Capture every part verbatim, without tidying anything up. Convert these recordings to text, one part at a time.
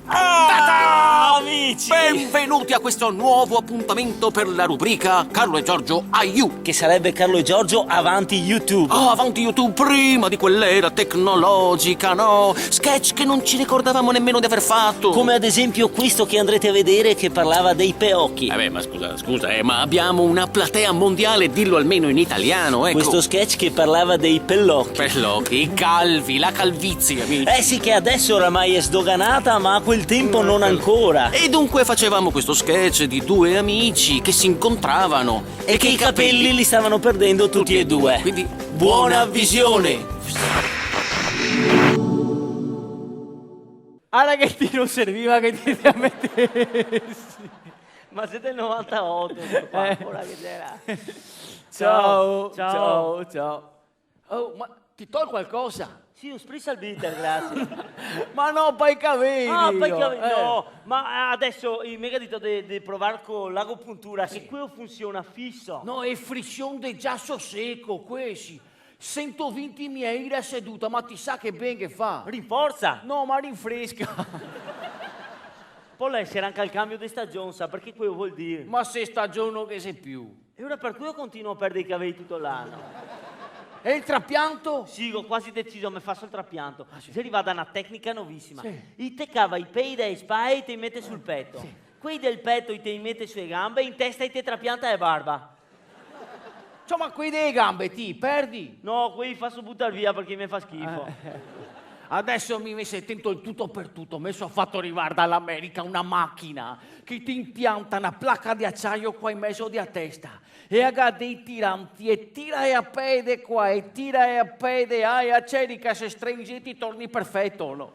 Ah! Amici! Benvenuti a questo nuovo appuntamento per la rubrica Carlo e Giorgio a You. Che sarebbe Carlo e Giorgio avanti YouTube. Oh, avanti YouTube, prima di quell'era tecnologica, no? Sketch che non ci ricordavamo nemmeno di aver fatto. Come ad esempio questo che andrete a vedere che parlava dei peocchi. Vabbè, ma scusa, scusa, eh, ma abbiamo una platea mondiale, dillo almeno in italiano, ecco. Questo sketch che parlava dei pellocchi. Pellocchi, i calvi, la calvizie, amici. Eh sì, che adesso oramai è sdoganata, ma a quel tempo non ancora. E dunque facevamo questo sketch di due amici che si incontravano e che i capelli li stavano perdendo tutti e due. Quindi, buona visione! Ara che ti no serviva che ti te metesi. Ma sete del novantaoto, sto qua, eh, ancora che gera. Ciao, ciao, ciao, ciao. Oh, ma ti tol qualcosa? Sì, un spritz al bitter, grazie. Ma no, pa' i cavei, ah, pa' i digo, cavei, eh. No, ma adeso i me ga dito de, de provar co l'agopuntura, sì, se queo funsiona fiso. No, xe frision de giaso seco, quei sì. Sentovintimila lire a seduta, ma ti sa che ben che fa? Rinforsa! No, ma rinfresca. Pol esar anca el cambio de stagion, sa, parché queo vol dir. Ma se stagion no ghe xe più. E ora par queo continuo a perder i cavei tuto l'ano. E el trapianto? Sì, go quasi deciso, me faso el trapianto. Ah, sì? Xe rivada na tecnica novisima. Sì. I te cava i pei da e spae e i te i mete sul peto. Sì. Quei del peto i te i mete su e gambe e in testa i te trapianta e barba. Ciò, ma quei de e gambe ti i perdi? No, quei i faso butar via parché i me fa schifo. Eh. Adeso mi invese tento el tuto per tuto, me so fato rivar da l'America una machina che ti inpianta na placa de aciaio qua in mezo de a testa e a ga dei tiranti e tira e a pede qua e tira e a pede là e a ceri che se strenzi e ti torni perfeto, no?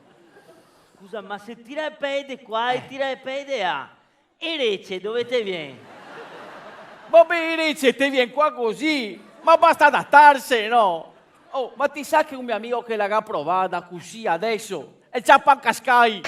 Scusa, ma se tira e pede qua e tira e pede là, e rece dove te vien? Va ben, e rece te vien qua cusì, ma basta adatarse, no? Oh, ma ti sa che un me amigo che la ga provada cusì adeso el ciapa anca Sky.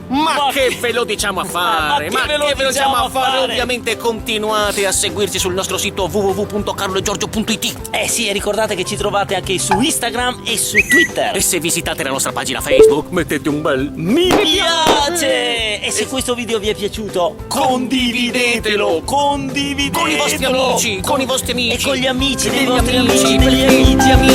Ma che ve lo diciamo a fare? Ma che ve lo diciamo a fare? Ovviamente continuate a seguirci sul nostro sito w w w punto carlo e giorgio punto i t. Eh sì, e ricordate che ci trovate anche su Instagram e su Twitter. E se visitate la nostra pagina Facebook, mettete un bel mi piace! E se questo video vi è piaciuto, condividetelo, condividetelo! Con i vostri amici, con i vostri amici. E con gli amici dei vostri amici, degli amici, degli amici.